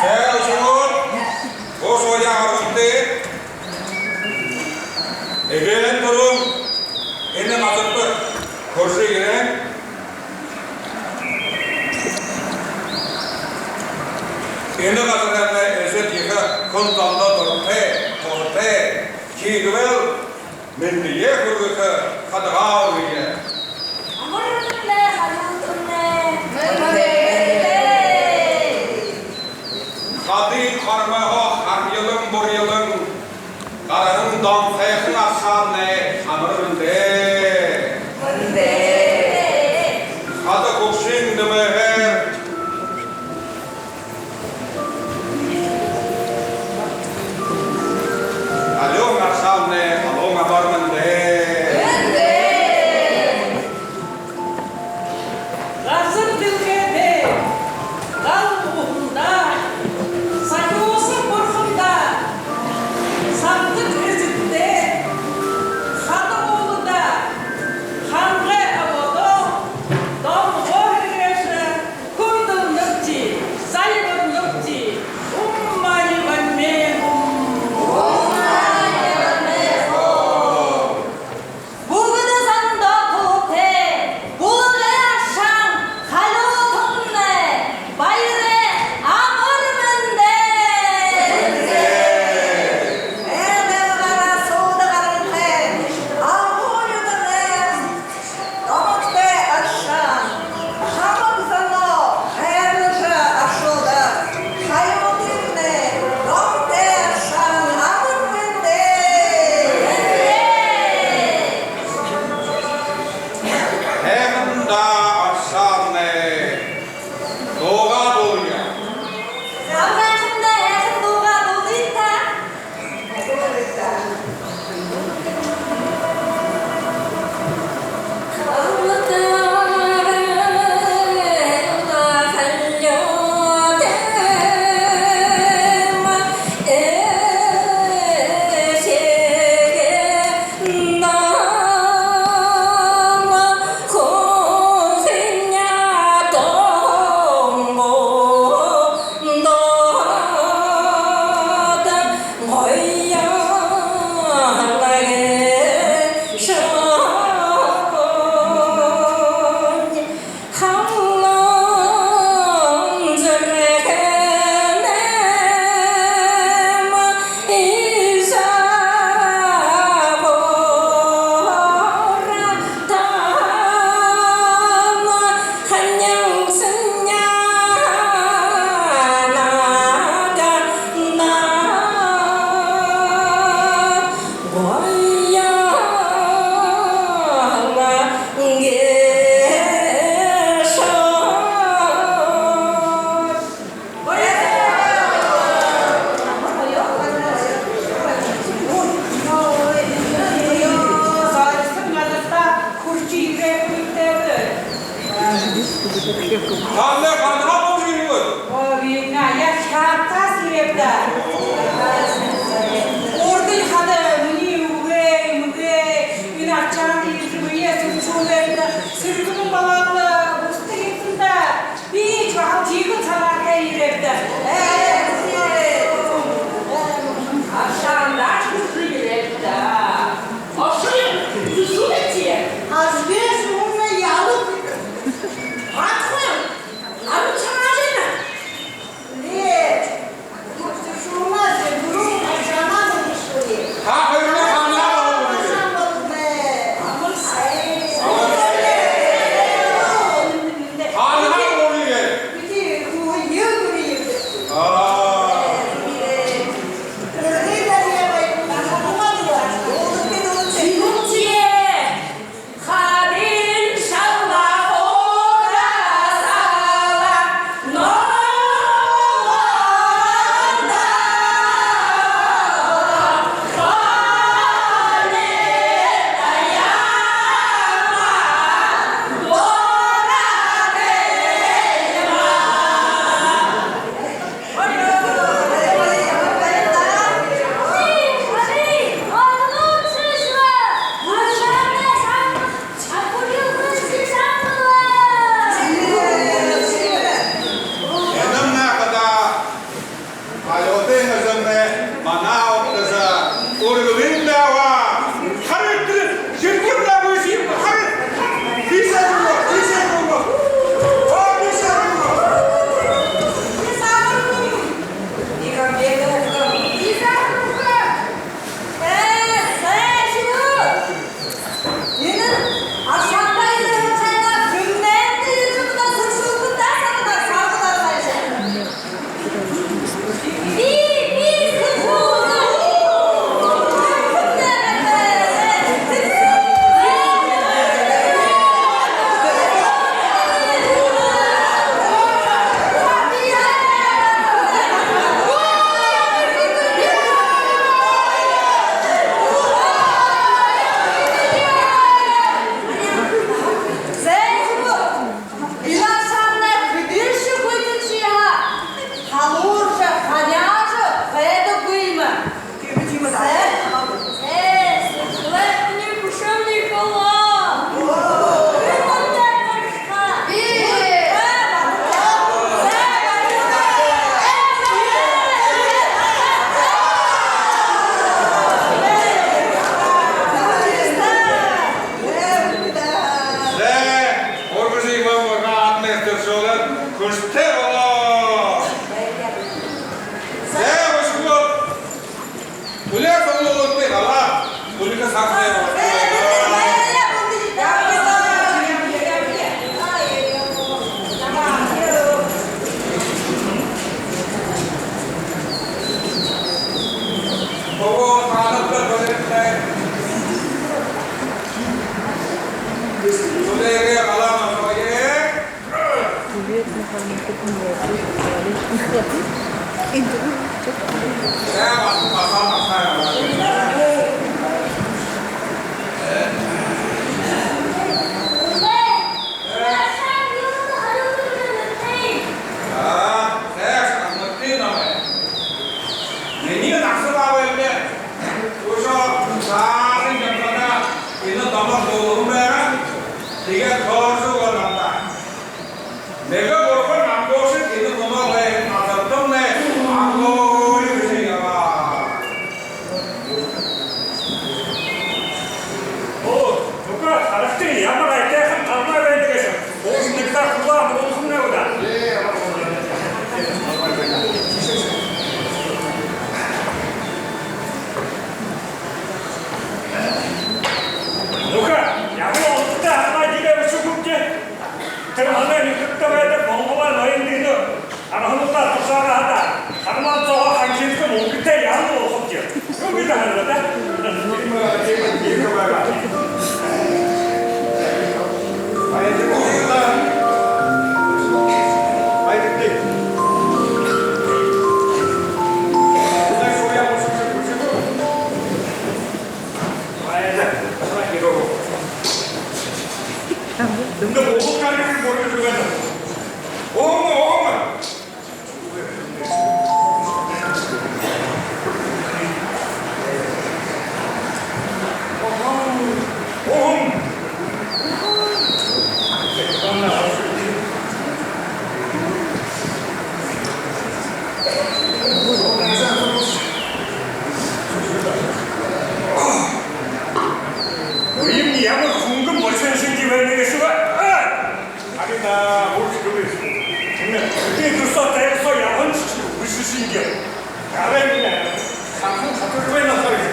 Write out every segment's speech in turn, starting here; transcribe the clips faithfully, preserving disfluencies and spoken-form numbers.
Зай, үхибүүд, бус уяа харагты. Эгээн түрүүн энэ газарта хүрэжэ ерээ. Энэ газарай эзэд ехэ хүн зондо дуратай, туһатай. Тиигэбэл мэндые хүргэхэ хадагаа үргэе. Амар мэндэ, халуун түмнай! Мэндэ! Хадын хормойһоо харьялан, бурьялан гараһан Донхойхон аршаамнай, амар мэндэ! Мэндэ! Хада хүгшэн нэмэһээр халуун аршаамнай, халуун амар мэндэ! Мэндэ! Газар дэлхэйдээ, гал уһандаа, сахюусан бурхандаа, сагдаг эзэдтээ, хада уулада, хангай обоодо, домгоо һэргээжэ, хүндэлнэбди, зальбарнабди. Ум мани падме һум. Ум мани падме һум. Бүгэдэ зондоо туһатай, булагай аршаан, халуун түмнай, баярай, амар мэндэ! Эдэл гараа, суута гаранхай, агуу нютагай домогтой аршаан, хамаг зоноо хайрлажа ашуулдаг, халуун түмнай, домогтой аршаан, амар мэндэ! Һайхан даа, аршаамнай. Дуугаа дуулая. Залгайхамнай, һайхан дуугаа дуулыт даа. Танай ханаа болжо ерээб? Оо, би энэ аяар хятадһаа ерээб даа. Урдань хада минии үгы, эмгы, энэ аршаан эзэбые сүршүүлээд, сэрэгэн болоод, бусда хэһэн даа. Би ч баһал тиимэ һанаатай ерээб даа. Ээ, аршаан даа, хүрэжэ ерээб даа. Ошоё, зүсүүлэгты. Аж би шуумнай ялаг. Хатхын, ам чамаажана. Ле, шуумнай зэ, гүрүү, чамаа мүнгэшүүе. Та хоёрынь ханаа болбо? Ханаа болбо? Ханаа болбо? Бидэ үе үе. А, Зэ, болоо. Зэ, үшөө. Хүлеэт, уулзалтын галаа. Хүлеэхэ сагтай болоо. Ого, хаанабта, хүлеэт. Хүлеэгээ галаа, уулзая. Привет, Михаил, как у меня тут? Интервью. Минии наса бага байнаб. Үшөө саашань ябахадаа энэ домог дуулаһан байгаа. Тиигээд тоошоо намда. Нэгэ бурхан ангуушаг энэ номоо байһан газартамнай ангуурай гэжэ ябаа. Оо, тука харагты, ямар аятайхан галмай байна гээшэб. Уушан нэгтэ хулаа муулхамнай удаа. Тука, ямар онтотой галмай дээрэ үшөө хүгжэ. Тэрэ манай нютагта байдаг монголой ноён дээрэ арһануудаа тушаагаад, хармаан соогоо ханхинсаха мүнгэтэй яһан болохо юм. Юу гэдэг юм бэ, да? Уйм, ямар хүнгэн морьшон шэнги байна гээшэб. Харин, а, ууш гэбэш. Энэ, энэ дурсаа тайрсаа яһан шэнги, үгы шэнги. Гарай минии, хамхан хатар байна харин.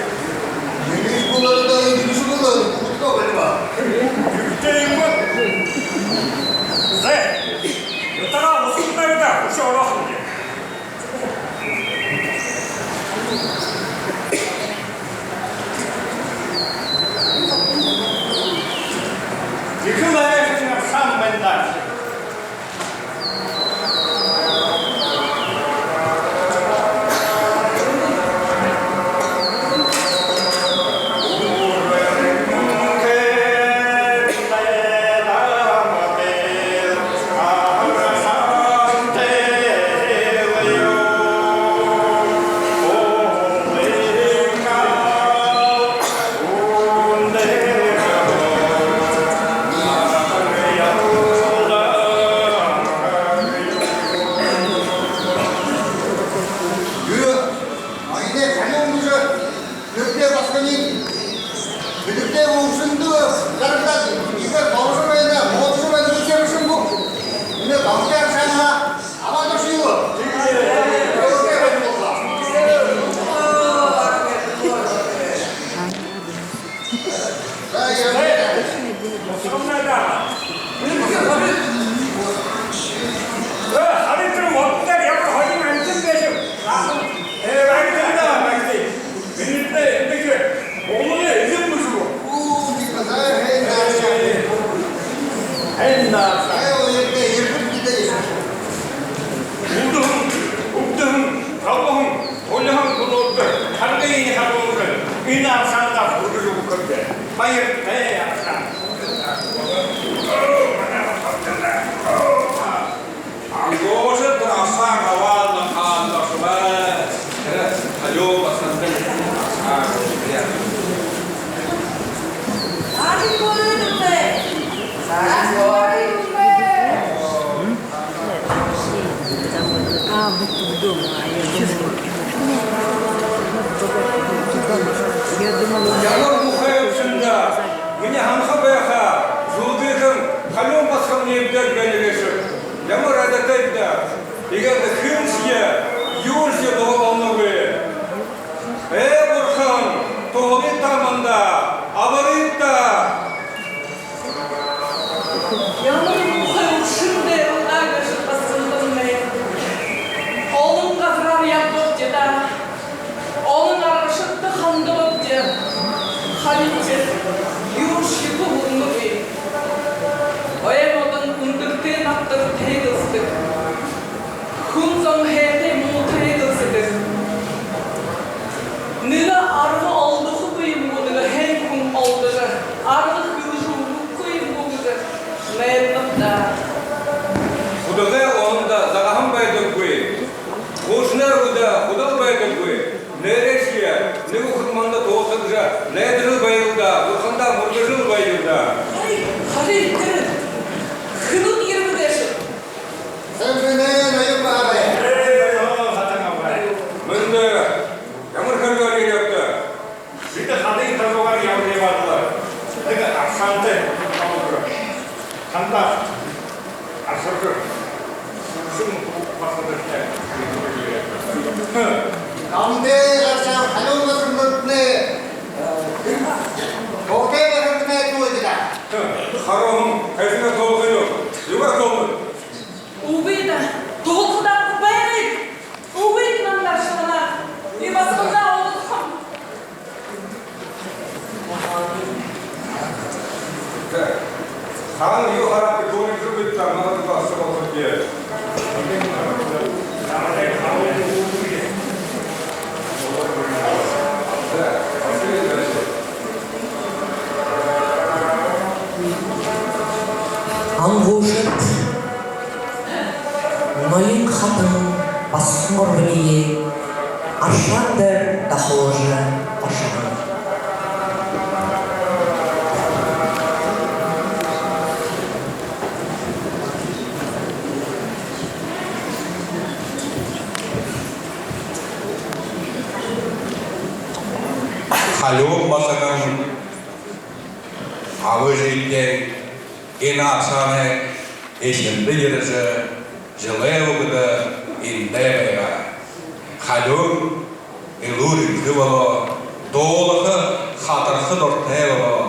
Ингиш булаад, ингиш булаад, бүгэдөө байна ба. Юутэй юм бэ? Зэ, утагаа усхалнаб даа, үшөө ороохонь. Ехэ лайшын аршаан байна даа. Юу, ноёной халюун гэжэ нэрэтэй басаганиинь, бэдэртэй үбшэндэ зарагдаад, иигээд болжо байна, болжо байна гэжэ хэлэһэн гү? Энэ Донтой аршаан абаад ошоё. Үбдэһэн, үбдэһэн, табаһан, хулиһан хүнүүдтэ харгыень харуулжа, энэ аршаандаа хүргэжэ үгэхэб даа. Баяртай аршаан. Ангуушаг тэрэ аршаан абаал, хаанашье бай. Тэрэ халюун басагантан аршаан үгөө. А, вот тут дома, а я думала. Я думала, ямар муухай үбшэн даа. Минии һанаха байха, зүлгыхэн халюун басаган нэмдээд байна гээшэ. Ямар адатайб даа, иигээд хэншье, юуншье доо олоногүй. Ээ, Бурхан, туһалыт даа манда, абарыт даа. Ямар муухай үбшэн дээрэ удаан гээшэ басагантнай. Олон газараар ябабабди даа. Олон аргашадта хандабабди. Харин тэрэ юушье туһалнагүй. Ой модон үндэртэй набтар тайгалсадаг. Хүн зон һайтай муутай гэлсэдэг. Нэгэ арга олдохогүй юм гү, нэгэ һайн хүн олдожо, арга хэлэжэ үгэхэгүй юм гү гэжэ найданаб даа. Хүдэлгын орондо загаһан байдаггүй. Хуушанай үедэ хүдэл байдаггүй. Нээрээшье, нэгэ хүн манда туһалсагша, найдажал байг даа, бурхандаа мүргэжэл байг даа. Харин, харин тэрэ хэнүүд ерэбэ гээшэб? Сэн бэнэ, ноён баабай. Ээ, ноён хатан абгай. Мэндэ, ямар хэрэгээр ерээбта? Бидэ хадын толгойгоор ябажа ябаад лэ, нэгэ аршаантай толгой. Танда аршаантай. Шүн басагадтай. Намда аршаан халуун басагадтнай. Тоогой басагадтнай туһалыт даа. Харин хайшан туһалхаб? Юугээр туһалхаб? Үгы даа, туһалхадаа байгыт. Үгы, намда аршаан. Би басагадаа олдохом. Хаан юу хараад, түүнэй зүгтэ намайе басагад болохо гэжэ. Ангуушад ноён хатан басаган гурбаниие аршаан дээрэ дахуулжа ошоһон. Халюун басаган аба эжыдээ энэ аршаанай эшэндэ ерэжэ, жэлэй үгэдэ эндээ байгаа. Халюун элүүр энхэ болоо, дуулаха, хатарха дуратай болоо.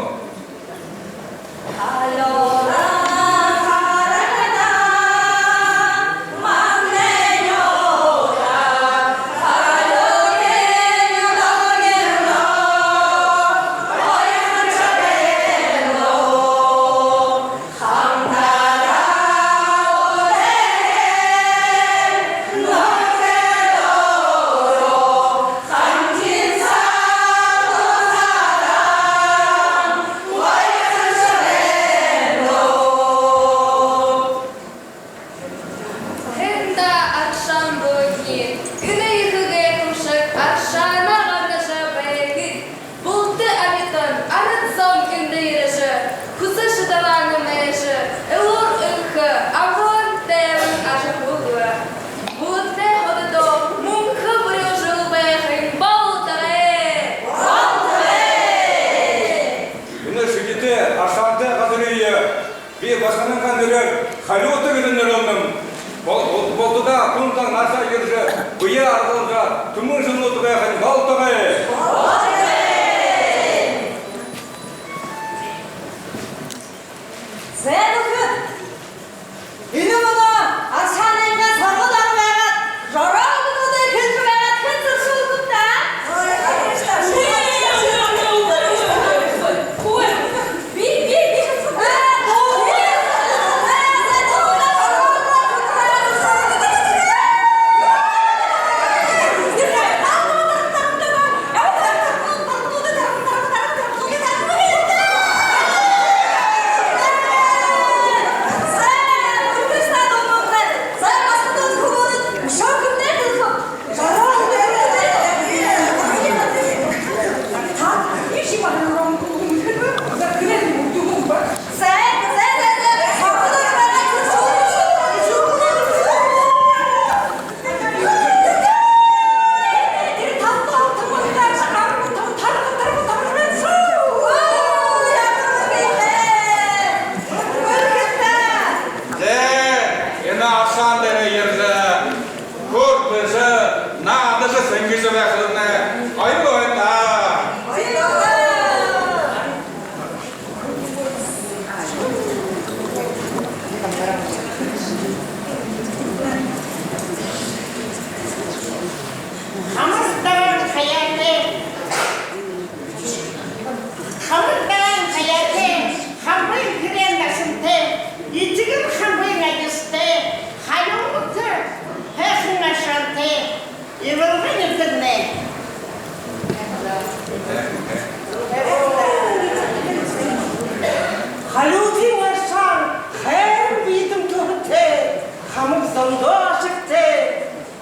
Хэн даа аршаан бэлэйб, хэн ехэ гайхамшаг аршаанаа гаргажа байгыт. Булта амитан, арад зон эндэ ерэжэ, хүсэ шадалаа нэмэжэ, элүүр энхэ, амгалан тайбан ажаһуугты. Булта хододоо мүнхэ бүри үжэл байхань болтогой. Болтогой. Энэ шэдитэ аршаантай газарые би басаганайнгаа нэрээр Халюута гэжэ нэрлэнэб. Бол-, бол-, бултадаа хүн зон наашаа ерэжэ, бэеэ аргалжа, түмэн жэлнүүд байхань болтогой. Зай, нүхэд! Энэ мүнөө аршаанайнгаа сорго дороо байгаад, жороо үгэнүүдые хэлэжэ байгаад, хэн зүрхэ шүүхэб даа? Хүртэжэ, наадажа сэнгэжэ байхадатнай гоё байна. Хамаг дабаан хаяатай. Хамаг дабаан хаяатай, хамбын хэрээн дасантай, этигэл хамбын адистай, халюун утатай, һайхан аршаантай, Ивалгын нютагнай. Халюутын аршаан, хайрын бэетэй, түбтэй, хамаг зондоо ашагтай.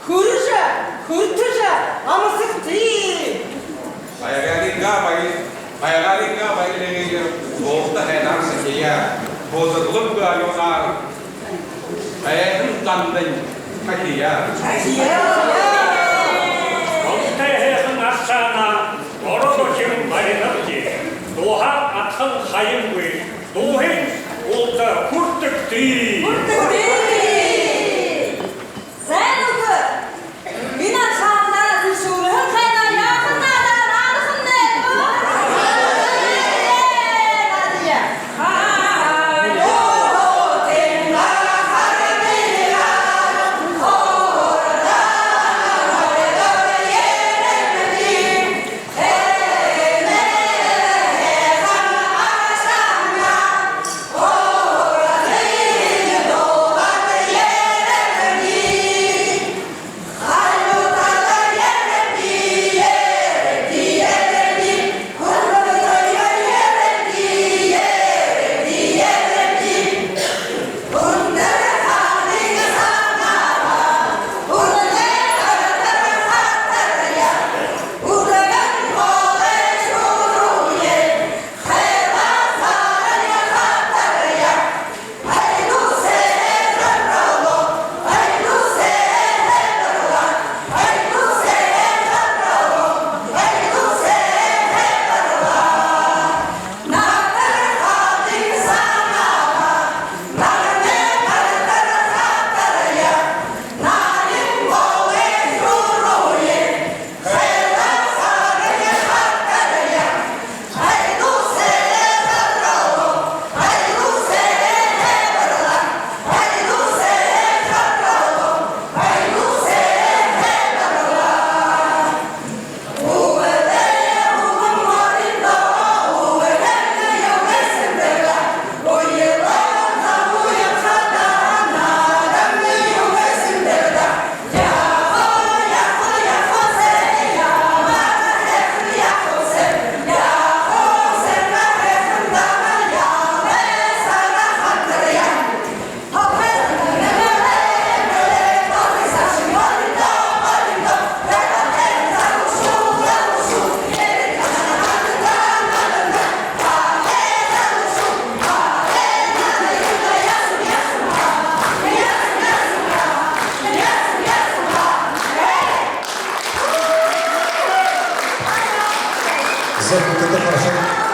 Хүрэжэ, хүртэжэ, амсагты. Байгаарайнгаа баяр, байгаарайнгаа баяр эгээ, булта һайнаар сахия, бузарлаг аюулаар, һайхан дандань хахия. Онтой һайхан аршаанаа ородохин баринабди, дуһаар адхан хаянгүй, дууһын булта хүртэгты. Сайн үгэ. Энэ аршаандаа түшүүрхэн хэнэ яахын наадаа наадахамнай. За, бүгдэ хорошо.